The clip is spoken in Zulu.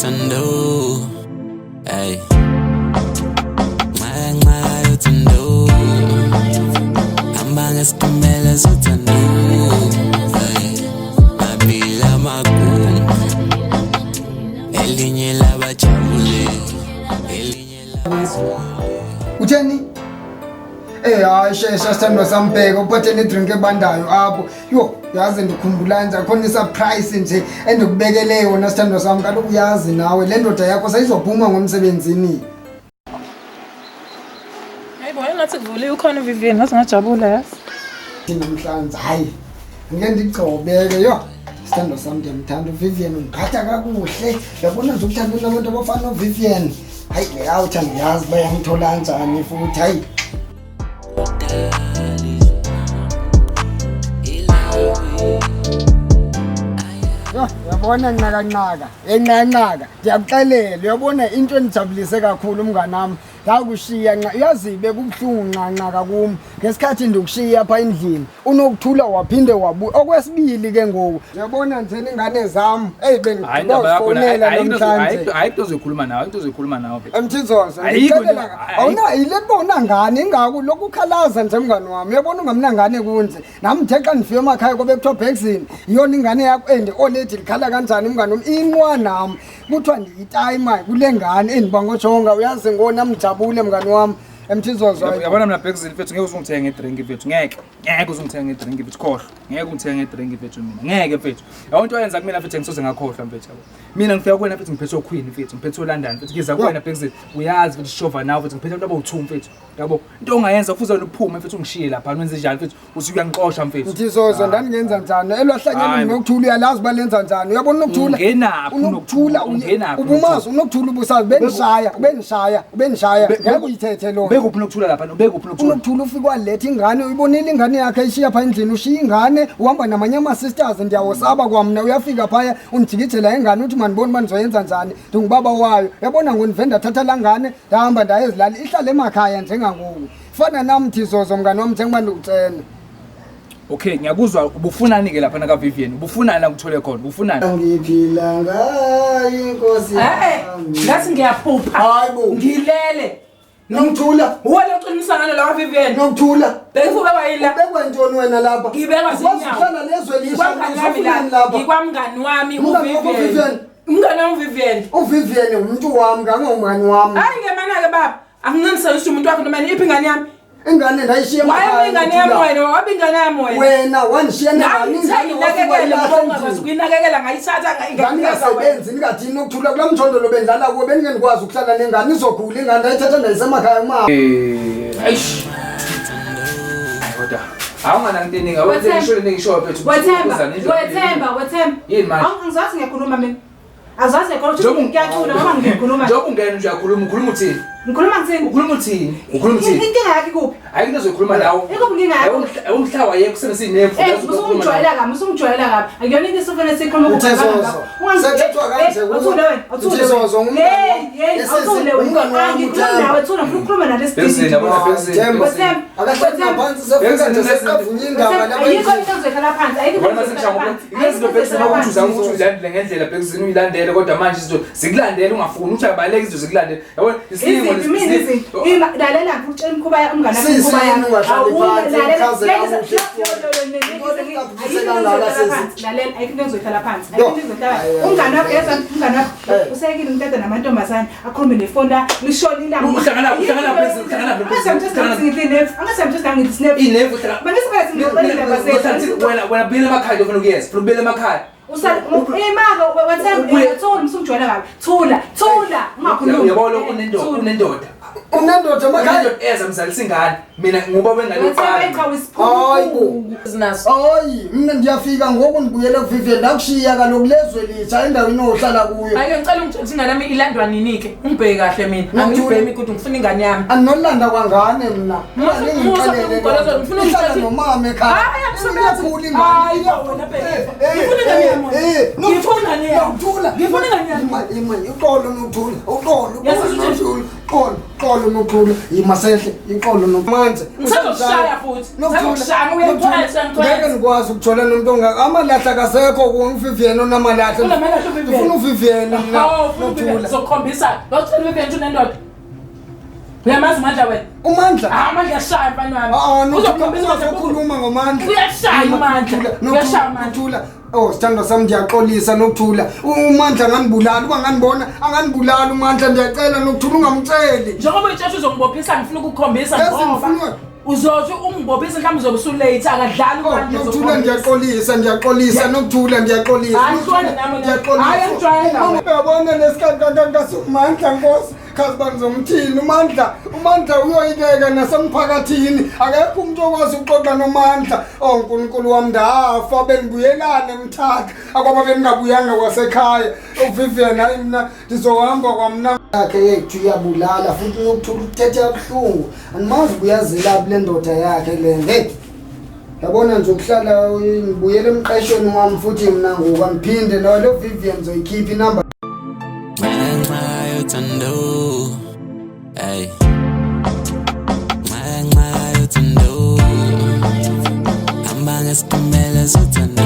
yothando. Ay. Nxaka nxaka yothando. Hamba ngesitimela sothando. Ay. Mabili amagumbi. Elinye labajabule. Elinye labazule. Utheni? Eh hayi shesha sithandwa sambheka uphathe ne-drink ebandayo apho. Yho, yazi ndikhumbula nje akhona i-surprise nje endikubekele yona sithandwa sami kaloku uyazi nawe le ndoda yakho seyizophuma ngomsebenzini. Hayibo, engathi kuvuliwe ukhona uVivian, ngaze ngajabula yazi. Namhlanje hayi ngike ndigcobeke yho. Sithandwa sami ndiyamthanda uVivian undiphatha kakuhle. Uyabona nje ukuthanda unabantu abafana noVivian. Hayi le awuthi andiyazi uba yamthola kanjani futhi hayi. Yho, uyabona nxakanxaka, enxanxaka, ndiyakuxelela, uyabona into endijabulise kakhulu mnganam, ndakushiya nxa, uyazi bekubuhlungu nxanxaka kum ngesikhathi ndikushiya apha endlini, uNokuthula waphinde wabuya. Okwesibili ke ngoku, uyabona nje ingane zam, eyi Hayi indaba yakho bendibafonela namhlanje. ayikho into ozoyikhuluma nawe, into ozoyikhuluma nawe. Mthizozo, Ayikho ndikuxelela into- awuna yile nto unangane ingako lokhu ukhalaza nje mngani wami. Uyabona ungamnangane kunje. Nami ngithe xa ndifika emakhaya kobe kuthiwa Bhekzini, iyona ingane yakho and olady likhala kanjani mngani wami? Inqwa nami. Kuthiwa ndiyitayima kule ngane endibangojonga uyazi ngona mjabule mngani wami. Mthizozo. Yabona mina Bhekzini mfethu ngeke uzungithenge ngedrink mfethu ngeke. Ngeke uzungithenge ngedrink mfethu khohlwa. Ngeke ungithenge ngedrink mfethu mina. Ngeke mfethu. Yabo into oyenza kumina mfethu ngisoze ngakhohlwa mfethu yabo. Mina ngifika kuwena mfethu ngiphethe oQueen mfethu, ngiphethe oLondon mfethu. Ngiza kuwena Bhekzini. Uyazi mfethu shova nawe mfethu ngiphethe abantu abawu2 mfethu. Yabo into ongayenza kufuze wena uphume mfethu ungishiye lapha wenze njani mfethu uthi uyangixosha mfethu. Mthizozo ndandingenza njani? Elwahlanyeni Hayi. uNokuthula uyalazi uba lenza njani. Uyabona uNokuthula? Ungenaphi uNokuthula Ungenaphi ubumazi uNokuthula ubusazi bendishaya, ubendishaya, ubendishaya. Ngeke uyithethe loo nto. Ubekuphi uNokuthula lapha? Ubekuphi uNokuthula? uNokuthula ufike waletha ingane, uyibonile ingane yakhe ishiya phaa endlini, ushiya ingane, uhamba namanye ama-sisters ndiyawosaba kwamna. Uyafika phaya undijikijela ingane uthi mandibone uba ndizoyenza njani, ndingubaba wayo. Uyabona ngoku ndive ndathatha laa ngane ndahamba ndaya ezilali, ihlala emakhaya njengangoku. Fana nam Mthizozo mngani wam njengoba ndikucela. Okay, ngiyakuzwa ubufunani ke lapha ka Vivian? Ubufunani la kuthole khona? Ubufunani? Ngiphila ngayo inkosi Eh, ngathi ngiyaphupha. Hayi bo. Ngilele. Nokuthula, Uwe lo ucela umsangano la kaVivian. Nokuthula. Bengifube wayila. Ubekwa ntoni wena lapha? Ngibekwa zinyawo. Wazihlala lezwe lisha Ngikwamngani wami uzofunani la. lapha? Ngikwamngani wami Umngani wakho uVivian. uVivian? Umngani wami uVivian. uVivian umuntu wami, ngangumngani wami. Hayi ke mana ke baba. Anginganiseli ukuthi umuntu wakho noma iphi ingane yami. Ingane ndayishiya Waye ingane yami Nokuthula. wena, wabe ingane yami wena. Wena wandishiya nengane, Ngayithenga ingane wafika inakekele wayilahla ngoba ungakwazi endlini. ukuyinakekela ngayithatha Ngane ingasebenzi ningathini Nokuthula kulaa mjondolo bendlala kuwo bendingendikwazi ukuhlala nengane izogula ingane ndayithatha ndayisemakhaya umama. Eish. Kodwa awungana into eningi awuthi ngisho le ngisho mfethu. Wethemba, Uzana indlu. wethemba, wethemba. Yini manje? Angizazi ngiyakhuluma mina. Azazi ngiyakhuluma Njengoba ngiyacula ngoba ngiyakhuluma. Njengoba ungena nje uyakhuluma, ukhuluma uthini? Ngikhuluma ngithini? Ukhuluma uthini? Ukhuluma uthini? Inkinga yakhe ikuphi? Ayikho into ozoyikhuluma nawe. Ikuphi inkinga yakho? Umhla wayekho senesinnemvu. Eh, usungijwayela kabi, usungijwayela kabi. Akuyona into esifuna sikhulume Mthizozo, sethethwa kanje kuwe. Athule wena, athule. Mthizozo, umngani Hey, wami. hey, Esisi, athule wena. umngani wami Angikhulumi uThemba. nawe, thula, ngifuna ukukhuluma nalesi Bhekzini, yabona Bhekzini. Themba. Wethemba. Akahlali ngaphansi sefika nje seqavunya indaba lapha Ayikho endlini. into ezoyihlala phansi, ayikho into Yabona ezoyihlala sengishaya phansi. izinto Bhekzini ukuthi uzama ukuthi uyilandele ngendlela Bhekzini uyilandele kodwa manje izinto zikulandele ungafuni uthi abaleke izinto zikulandele. Yabona isilingo Iziphi mina iziphi? Ima lalela ngikutshela imikhuba ya umngane wakho Sisi, imikhuba yakho. yini ungahlali phansi, Awuna- lalela, uchaze lalela, kakuhle. yo, yo, yo, ne- ne- Ngibona ayikho ungabhubhise into kangaka, ezoyihlala sisi. phansi, lalela ayikho into ezoyihlala phansi Yo. ayikho into ezoyihlala Ayi, ayi, umngane wakho ayi. yezwa umngane wakho Eh. usekile umtata namantombazane akhulume nefoni la lishona ilanga Uhlangana- uhlangana Bhekzini, uhlangana Bhekzini, uhlangana- angasamtshela Inefu Mangisikhathi ngixoxela indaba zethu. Wena wena buyela emakhaya into ofuna ukuyeza. Ufuna ukubuyela emakhaya. Imaka wethemba thula usungijwayela kabi thula thula ungakhulumi Uyabona unendoda, unendoda. Unendoda emakhaya. Unendoda eza mzalisa ingane. Mina ngoba wengane wethemba yokuqala. iqhawe Hayi bo. isiphuku Zinazo. Hayi, mina ndiyafika ngoku ndibuyele kuVivian ndakushiya kaloku lezwe litsha endaweni ohlala kuyo. Ake ngicela ungitshele ukuthi ingane yami ilandwa nini ke? Ungibheke kahle mina. Nokuthula. Angibhemi kodwa ngifuna ingane yami. Andinolanda kwangane mna. Musa, Ngixelele musa, loo nto. ngifuna Ihlala ungithathe- nomama ekhaya. Hayi, akusebenzi. Iyakhula ingane. Hayi, wena bheka. Eh, eh, Ngifuna ingane yami wena. eh, eh, Ngifuna ingane yami. Nokuthula. Ngifuna ingane yami. Ima, ima, uxolo Nokuthula. Uxolo. Yazi ukuthi- Nokuthula. Xolo, xolo Nokuthula, yima sehle, ixolo nomanzi. Ngisazokushaya futhi. Ngisazokushaya, uyangithwesa, ngithwesa. Ngeke ngikwazi ukuthola nomuntu ongaka. Amalahle akasekho kuVivian onamalahle. Unamalahle uVivian? Ngifuna uVivian mina. Hawu, ufuna uVivian. Nokuthula. Ngizokukhombisa. Ngizokutshela uVivian ukuthi unendoda. Uyamazi uMandla wena? Umandla. Ah, uMandla uyashaya mfana wami. Ah, Nokuthula Uzokukhombisa ukuthi uzokhuluma ngomandla. Uyashaya uMandla. Nokuthula, Uyashaya uMandla. Nokuthula. Oh, sithandwa sami ndiyaxolisa Nokuthula. UMandla anganibulala, uba anganibona, anganibulala uMandla ndiyacela Nokuthula ungamceli. Njengoba uyitshela uzongibophisa ngifuna ukukukhombisa Yazi ngoba ngifuna- uzothi ungibophisa mhlawumbe uzobe usulate akadlali Oh, uMandla. Nokuthula ndiyaxolisa, ndiyaxolisa Nokuthula ndiyaxolisa. Hayi, hlukana nami wena. Hayi, angijwayela wena. Uyabona lesikhathi kankasumandla Nkosi. Khazi uba ngizomthini uMandla, uMandla uyoyikeka nasemphakathini. Akekho umuntu okwazi ukuxoxa noMandla. Oh Nkulunkulu wami ndafa bengibuyelane mthatha. Akwaba bengingabuyanga kwasekhaya. UVivian hayi mina ndizohamba kwamna. Yakhe yethu iyabulala futhi Nokuthula uthethe kabuhlungu. Andimazi ubuyazelaphi le ndoda yakhe le. Hey. Yabona nje ukuhlala ngibuyele emqeshweni wami futhi mina ngoku angiphinde nayo lo Vivian ngizoyikhipha inamba. Ngenxa yothando, ey. Ngenxa yothando, hamba ngesitimela sothando.